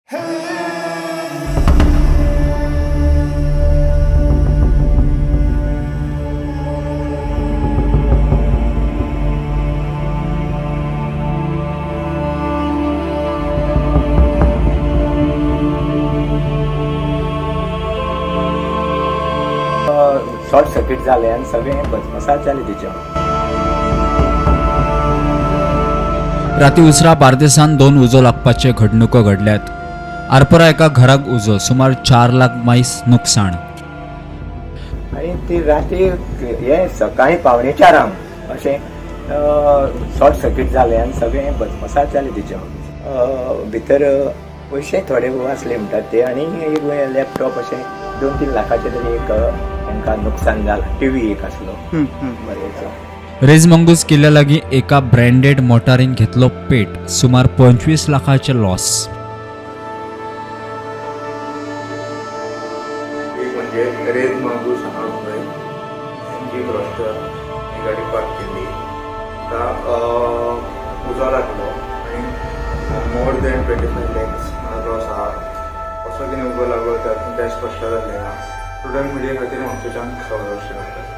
Short circuit जालें आनी सगळें भस्मसात जालें तिचें. राती उसरा बार्देसान 2 उजो लागपाचे घडणुको घडल्यात. आरपोरा एका घराक उजो, सुमार 4 लाख मायस नुकसाण. आनी ती राती हे सकाळी 3:45 अशें शॉर्ट सर्किट जालें आनी सगळें भस्मसात जालें तिचें. भितर पयशे थोडे आसले म्हणटात ते आनी एक लॅपटॉप अशें 2-3 लाखाचें तरी एक तांकां नुकसान जालां. टीव्ही एक आसलो बरेंचो. रेज मंगूस किल्ल्या लागीं एका ब्रँडेड मोटारीन घेतलो पेट, सुमार 25 लाखाचे लॉस. एक म्हणजे रेज मंगूस हांगा खंय एमजी क्लस्टर ही गाडी पार्क केल्ली, ताका उजो लागलो आनी मोर दॅन 25 लॅक्स लॉस आहा. कसो कितें उजो लागलो तें स्पश्ट जालें ना. प्रुडंट मिडिया खातीर म्हापशेंच्यान खबर.